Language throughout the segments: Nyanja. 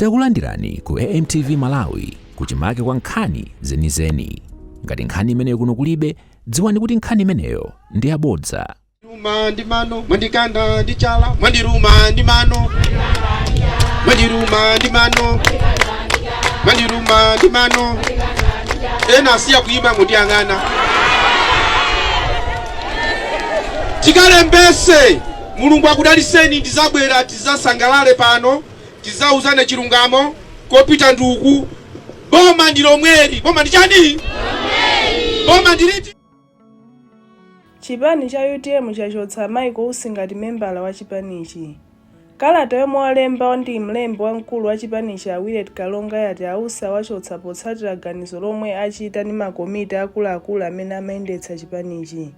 Takulandirani ku AMTV Malawi, kuchimake kwa nkhani zenizeni. Ngati nkhani imeneyo kuno kulibe, dziwani kuti nkhani imeneyo ndi yabodza. Ruma ndi mano, mwandikanda ndi chala, mwandiruma ndi mano, mwandiruma ndi mano, mwandiruma ndi mano. Ena asiya kuyima mutiyang'ana. Tikalembese. Mulungu akudaliseni. Ndizabwera, tizasangalale pano, tizauzane chilungamo. Kopita nduku, boma ndi lomweli. Boma ndi chani? Boma ndiliti? Chipani cha UTM chachotsa Michael Usi ngati membala wa chipanichi. Kalata yomwe walemba ndi mlembi wamkulu wa chipanichi, a Willet Kalonga, yati a Usi awachotsa potsatira ganizo lomwe achita ndi makomiti akuluakulu amene amayendetsa chipanichi.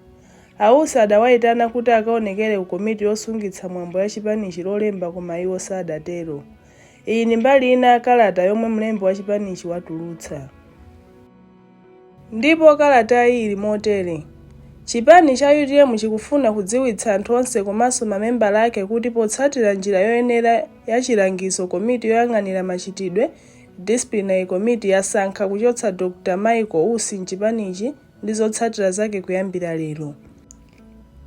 A Usi adawayitana kuti akaonekere ku komiti yosungitsa mwambo ya chipanichi Lolemba, koma iwo sadatero. Iyi ndi mbali ina ya kalata yomwe mlembi wa chipanichi watulutsa. Ndipo kalatayi ili motere: Chipani cha UTM chikufuna kudziwitsa anthu onse komanso mamembala ake kuti potsatira njira yoyenera ya chilangizo, komiti yoyang'anira machitidwe, Disciplinary Committee, yasankha kuchotsa Dr Michael Usi mchipanichi ndi zotsatira zake kuyambira lero.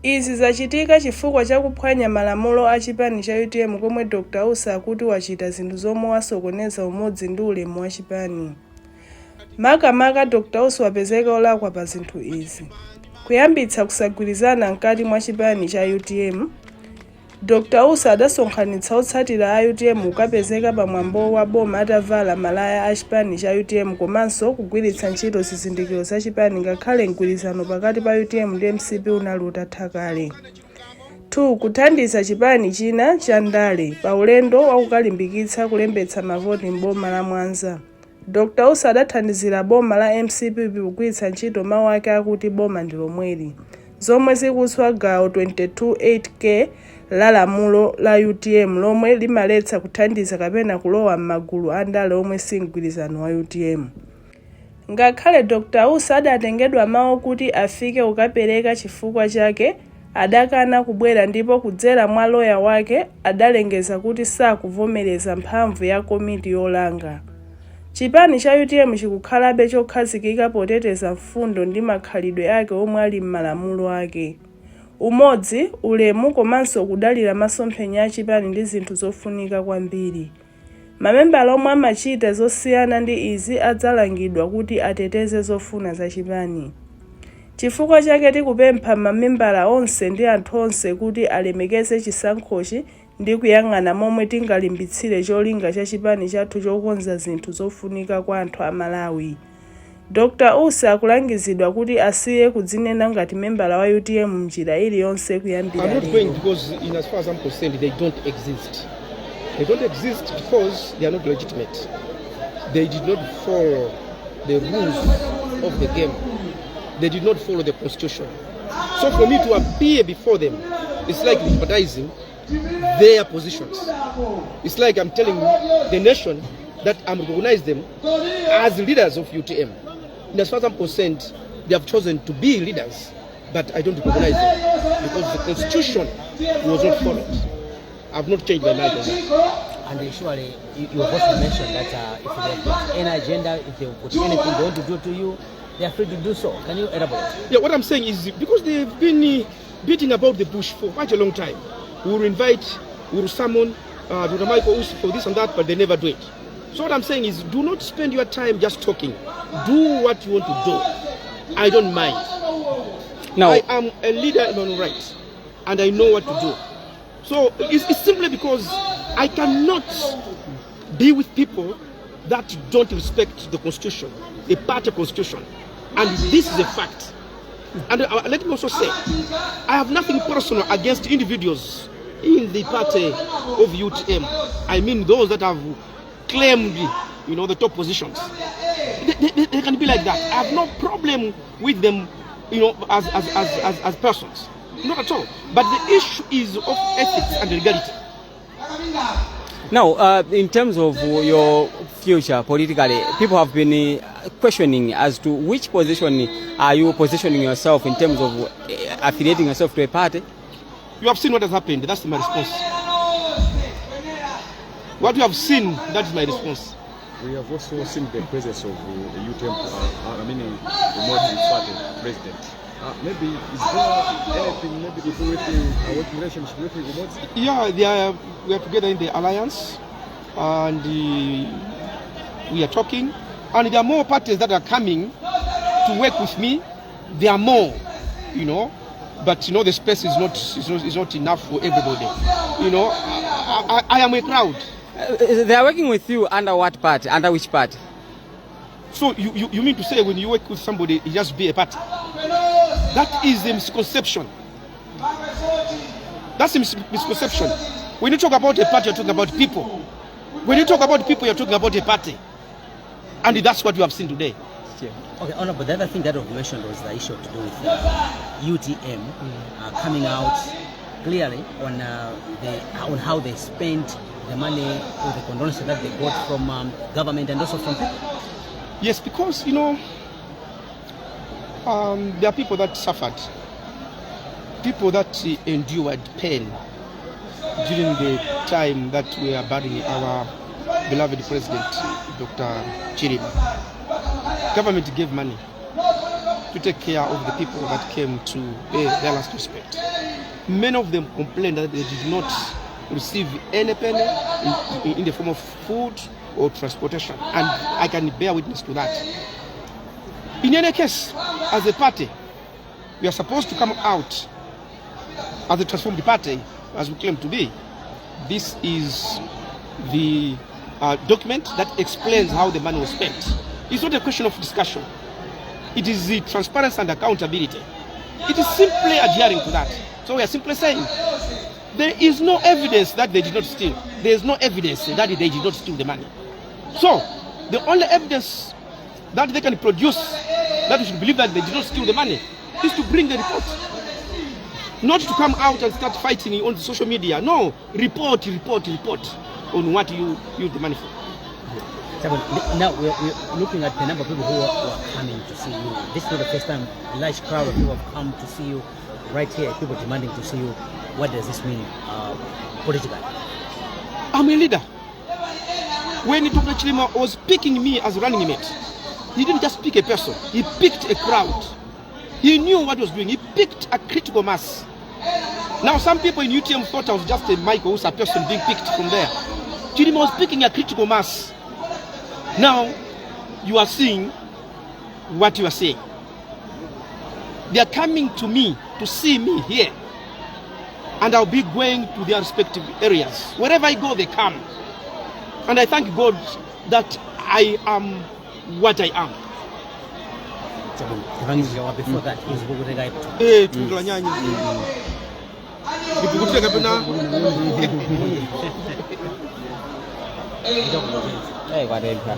Izi zachitika chifukwa cha kuphwanya malamulo a chipani cha UTM, komwe Dr Usi akuti wachita zinthu zomwe wasokoneza umodzi ndi ulemu wa chipani. Makamaka, Dr Usi wapezeka olakwa pa zinthu izi: kuyambitsa kusagwirizana mkati mwa chipani cha UTM. Dr Usi adasonkhanitsa otsatira a UTM kukapezeka pamwambo wa boma atavala malaya a chipani cha UTM komanso kugwiritsa ntchito zizindikiro za chipani, ngakhale mgwirizano pakati pa UTM ndi MCP unali utatha kale. 2, kuthandiza chipani china cha ndale pa ulendo wakukalimbikitsa kulembetsa mavoti m'boma la Mwanza. Dr Usi adathandizira boma la MCP pogwiritsa ntchito mawu ake akuti "Boma ndi lomweli", zomwe zikuswa gawo 22(8)(k) la lamulo la UTM lomwe limaletsa kuthandiza kapena kulowa m'magulu a ndale omwe si mgwirizano wa UTM. Ngakhale Dr Usi adatengedwa mawu kuti afike kukapereka chifukwa chake, adakana kubwera ndipo kudzera mwa loya wake adalengeza kuti sakuvomereza mphamvu ya komiti yolanga. Chipani cha UTM chikukhalabe chokhazikika poteteza mfundo ndi makhalidwe ake omwe ali m'malamulo ake. Umodzi, ulemu komanso kudalira masomphenya a chipani ndi zinthu zofunika kwambiri. Mamembala omwe amachita zosiyana ndi izi adzalangidwa kuti ateteze zofuna za chipani. Chifukwa chake, tikupempha mamembala onse ndi anthu onse kuti alemekeze chisankhochi ndi kuyang'ana momwe tingalimbitsire cholinga cha chipani chathu chokonza zinthu zofunika kwa anthu a Malawi. Dr Usi akulangizidwa kuti asiye kudzinena ngati membala wa UTM mnjira iliyonse kuyambira I'm not going lero. Because in as far as I'm concerned, they don't exist. They don't exist because they are not legitimate. They did not follow the rules of the game. They did not follow the constitution. So for me to appear before them, it's like legitimizing their positions. It's like I'm telling the nation that I'm recognize them as leaders of UTM. And as far as I'm concerned, they have chosen to be leaders, but I don't recognize them because the constitution was not followed. I've not changed my mind on that. And surely you have also mentioned that if they have got any agenda, if they've got anything they want to do to you, they are free to do so. Can you elaborate? Yeah, what I'm saying is because they've been beating about the bush for quite a long time. We will invite, we will summon Dr. Michael Usi for this and that, but they never do it. So what I'm saying is do not spend your time just talking. Do what you want to do. I don't mind. Now, I am a leader in my own right, and I know what to do. So it's simply because I cannot be with people that don't respect the constitution, the party constitution. And this is a fact. And let me also say, I have nothing personal against individuals in the party of UTM. I mean those that have claimed the top positions. They can be like that. I have no problem with them as persons. Not at all. But the issue is of ethics and legality. Now, in terms of your future politically, people have been questioning as to which position are you positioning yourself in terms of affiliating yourself to a party. You have seen what has happened. That's my response. What you have seen, that is my response. We have also seen the presence of the UTM, I mean, Umodzi Party president. Maybe is there anything maybe to do with the working relationship with Umodzi? Yeah, we are together in the alliance and we are talking. And there are more parties that are coming to work with me. There are more. But the space is not enough for everybody. I am a crowd. They are working with you under what party? Under which party? So you mean to say when you work with somebody, it just be a party? That is a misconception. That's a misconception. When you talk about a party, you're talking about people. When you talk about people, you're talking about a party. And that's what you have seen today. Okay, Honorable, the other thing that was mentioned was the issue to do with UTM coming out clearly on how they spent the money or the condolences that they got from government and also from people. Yes, because there are people that suffered, people that endured pain during the time that we are burying our beloved president, Dr. Chilima. Government gave money to take care of the people that came to pay their last respect. Many of them complained that they did not receive any penny in the form of food or transportation, and I can bear witness to that. In any case, as a party, we are supposed to come out as a transformed party, as we claim to be. This is the document that explains how the money was spent. It's not a question of discussion. It is the transparency and accountability. It is simply adhering to that. So we are simply saying there is no evidence that they did not steal. There is no evidence that they did not steal the money. So the only evidence that they can produce that we should believe that they did not steal the money is to bring the report. Not to come out and start fighting on social media. No, report, report, report on what you use the money for. Simon, now we're looking at the number of people who are coming to see you. This is not the first time a large crowd of people have come to see you right here, people demanding to see you. What does this mean politically? I'm a leader. When Dr. Chilima was picking me as running mate, he didn't just pick a person, he picked a crowd. He knew what he was doing. He picked a critical mass. Now, some people in UTM thought I was just a Michael Usi person being picked from there. Chilima was picking a critical mass. Now, you are seeing what you are seeing. They are coming to me to see me here. And I'll be going to their respective areas. Wherever I go, they come. And I thank God that I am what I am. Before that, uzikukutenga. Eh, tukula nyanya. Ndikukutika kapena. Eh, kwatentha.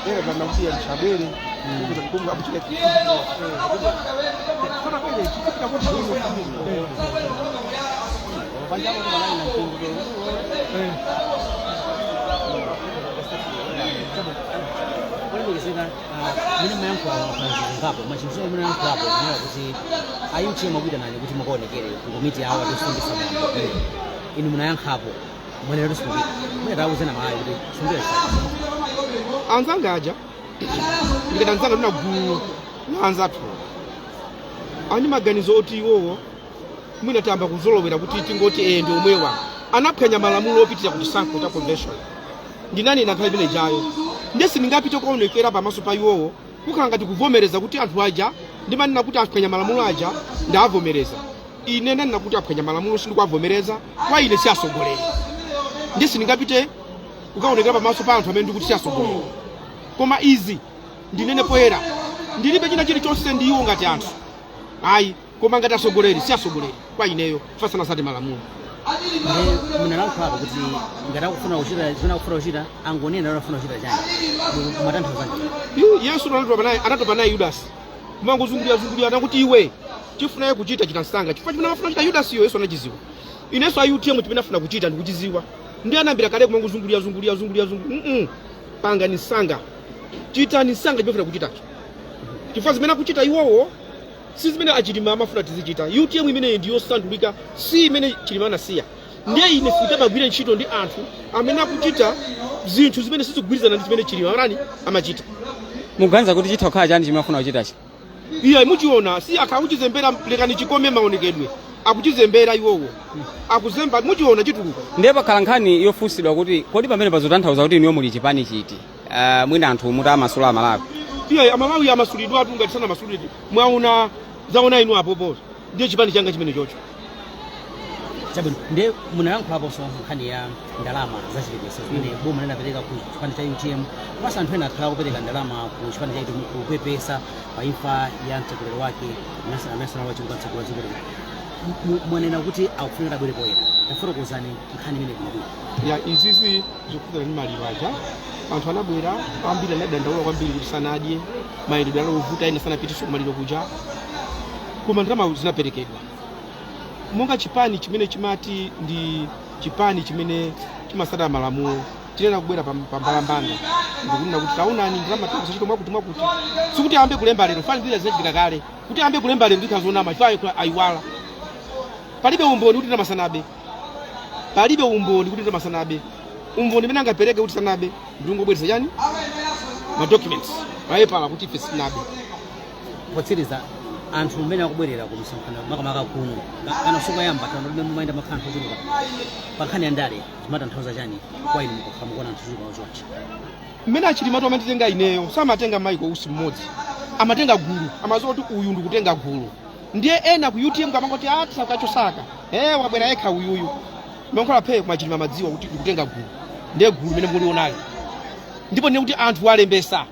Eh, bana kusiya mshabere. Kuza kuchika. Kona kwele chifika kwa. Kulemekezeka mene mayankhula ngapo machinso mene mayankhulapo kunena kuti a UTM akuitanani kuti mukaonekere ku komiti yawo atisungisa mwambo, inu munayankhapo mwenera tisungika mene tawuzena mayi kuti sungire. Anzanga aja, ndikati anzanga, ndina gulu la anzathu ani maganizo oti iwowo mwina tayamba kuzolowera kuti tingoti eye ndi omwewa anaphwanya malamulo opitira ku chisankho cha convention. Ndinani nthawi imene ijayo ndiye sindingapite kuonekera pamaso pa iwowo, kukhala ngati kuvomereza kuti anthu aja ndimanena kuti aphwanya malamulo aja ndavomereza. Ine nanena kuti aphwanya malamulo, sindikuwavomereza. Kwa ine si asogoleri, ndiye sindingapite kukaonekera pamaso pa anthu amene ndikuti si asogoleri. Koma izi ndinene poyera, ndilibe china chilichonse ndi iwo ngati anthu, ayi, koma ngati asogoleri, si asogoleri kwa ineyo, fasana sati malamulo. Ndi munalankhulapo kuti ngati akufuna kuchita zimene akufuna kuchita, angonena akufuna kuchita chani, matanthauza? Yesu anatopa naye Yudasi kumangozungulira zungulira, nakuti iwe chifunaye kuchita chita msanga, chifukwa chimene amafuna kuchita Yudasi iyo Yesu anachiziwa. Inenso a UTM chimene afuna kuchita ndikuchiziwa, ndi anambira kale kumangozungulira zungulira zungulira zungulira. Panga ni msanga, chitani msanga chimene afuna kuchitacho, chifukwa zimene akuchita iwowo Si zimene aChilima amafuna tizichita. UTM imeneyi ndi yosandulika, si imene Chilima anasiya. Ndiye ine sindimagwira ntchito ndi anthu amene akuchita zinthu zimene sizikugwirizana ndi zimene Chilima anani amachita. Mukuganiza kuti chitha kukhala chani chimene afuna kuchitachi? Iya, muchiona. Si akha akuchizembera? Lekani chikome maonekedwe, akuchizembera iwowo, akuzemba. Muchiona chituluka. Ndiye pakhala nkhani yofunsidwa kuti kodi pamene pazotanthauza kuti inuyo muli chipani chiti? Mwina anthu mutamasula Amalawi. Iya, Amalawi amasulidwatu. Ngati sanamasulidwe, mwaona, zaona inu apopo. Ndiye chipani changa chimene chocho. Chabwino. Ndiye munayankhulaponso nkhani ya ndalama zachipepeso zimene boma linapereka ku chipani cha UTM, komanso anthu ena akhala akupereka ndalama ku chipani cha UTM kupepesa pa imfa ya mtsogoleri wake amene wachiluka, mtsogoleri wa dziko lino. Mwanena kuti akufunika abwere poyera. Tafotokozani nkhani imene bwinobwino. Ya, izizi zokhudzana ndi maliro aja, anthu anabwera ambiri, anadandaula kwambiri kuti sanadye, mayendedwe alovuta, ena sanapitiso kumaliro kuja, koma ndalama zinaperekedwa. Monga chipani chimene chimati ndi chipani chimene chimasata malamulo, tinena kubwera pa mbalambanda ndikunena kuti taonani, ndalama tikuchita mwakuti mwakuti. Sikuti ayambe kulemba lero, fani zina zinachitika kale. Kuti ayambe kulemba lero ndikhala zonama, chifukwa ayiwala. Palibe umboni kuti ndalama sanabe, palibe umboni kuti ndalama sanabe. Umboni umene angapereke kuti sanabe ndingobweretsa chani, ma documents, mapepala kuti ife sinabe. Potsiriza, anthu mmene akubwerera ku msonkhano, makamaka kuno kana sukayamba kana limene mumayenda makhala anthu ochuluka, pa nkhani ya ndale zimatanthauza chani kwa inu mukakhala mukuona anthu ochuluka ochonchi? Mmene aChilimatu amanditenga ineyo, samatenga Michael Usi mmodzi, amatenga gulu. Amaziwa kuti uyu ndikutenga gulu. Ndiye ena ku UTM kamangoti ati sakachosaka, wabwera yekha uyuyu, mankhola phe. Koma Chilima amadziwa kuti ndikutenga gulu. Ndiye gulu limene mukulionali, ndipo ndiye kuti anthu alembesa,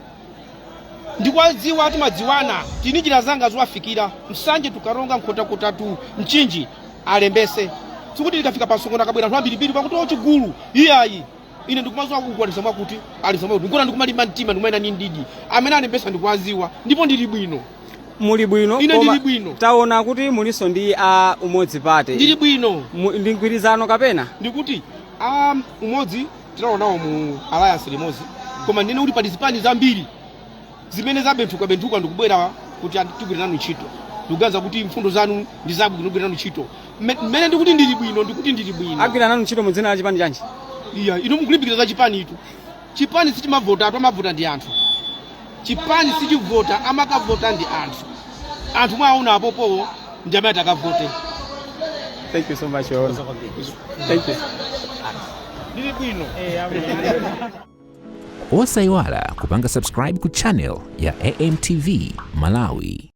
ndikwadziwa, timadziwana, tini njira zanga zowafikira. Msanje, tukaronga, Nkhotakota tu Mchinji, alembese. Sikuti ndikafika pa msonkhano akabwera anthu ambirimbiri pakuti ochigulu, iyayi. Ine ndikumadziwa kukwanisa mwakuti alisa mwakuti, ndikuona, ndikumalimba mtima, ndikumayenda ndi ndidi. Amene alembesa ndikuwaziwa, ndipo ndili bwino. Muli bwino? Ine koma ndili bwino. Taona kuti mulinso ndi a Umodzi Party. Ndili bwino. Ndi mgwirizano kapena? Ndikuti Umodzi tinaonawo mu alliance limodzi, koma ndine kuti pali zipani zambiri zimene zabenthuka-benthuka ndikubwera kuti tigwire nanu ntchito, ndikuganiza kuti mfundo zanu ndi zabwino, tigwire nanu ntchito. Mmene ndikuti ndili bwino, ndikuti ndili bwino. Agwira nanu ntchito mu dzina la chipani chanji? Iya, inu mukulimbikira za chipani itu. Chipani sichimavota, atu amavota ndi anthu. Chipani sichivota, amakavota ndi anthu. Anthu mwaona apopowo ndi amene atakavote. Thank you so much, Your Honor. Thank you. Ndili bwino. Osayiwala kupanga subscribe ku channel ya AMTV Malawi.